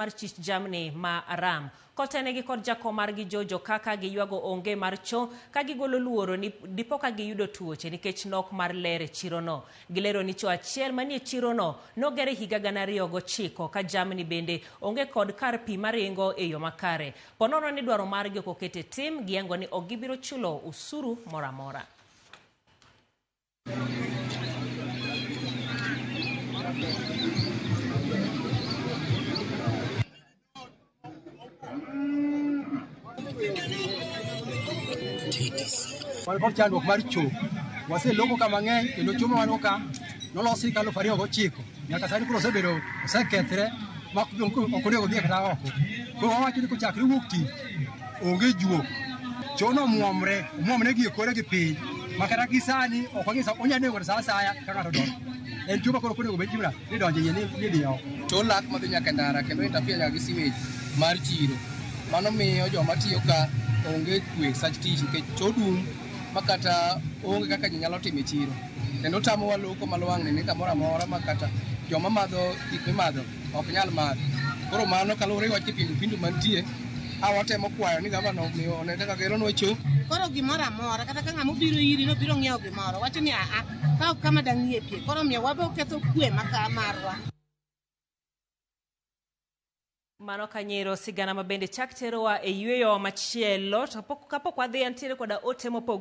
Mar chich jamni ma Aram. Kotenegi kod jakom margi Jojo kaka giywago onge mar cho ka gigolo luoro ni dipo ka giyudo tuoche nikech nok mar ler e chirono. Gilero ni cho achiel manie chirono noger e higa 2009 ka jamni bende onge kod kar pi maringo e yo makare. Ponono ni dwaro margi ok oket e tim, giyango ni ok gibiro chulo usuru moro amora. Wan kod chandruok mar cho. Waseloko ka mang'eny kendo cho ma wan go ka nolosi higa 2009 nyaka sani koro osebedo osekethre ma ok onego odhi kata oko. Koro wawacho ni kochakre wuok tich onge juok. Chono omwomre, omwomre gi e kore gi piny ma kata gi sani ok wang'e sa onya nego sa asaya ka ng'ato donjo. En tuo ma koro ok onego bed ni ni donjo iye ni ni dhi oko. Cho lak madhi nyaka e ndara kendo interfere nyaka gi sewage mar chiro. Mano miyo joma tiyo ka onge kwe sach tich nikech cho dum ma kata onge kaka ji nyalo timo e chiro. Kendo tamowa loko ma lwang'ni ni kamoro amora ma kata joma madho gik mimadho ok nyal madho. Koro mano kaluwore gi wach kipindupindu mantie, a watemo kwayo ni gavana omiyo one kaka gelonwa cho. Koro gimoro amora kata ka ng'ama obiro iri nobiro ng'iewo gimoro wacho ni aa ka ok kama dang'iepie koro omiyo wabe oketho kwe maka marwa. Mano kanyero sigana ma bende chak terowa e yueyo machielo to kapok wadhi antiere koda ote mopogore.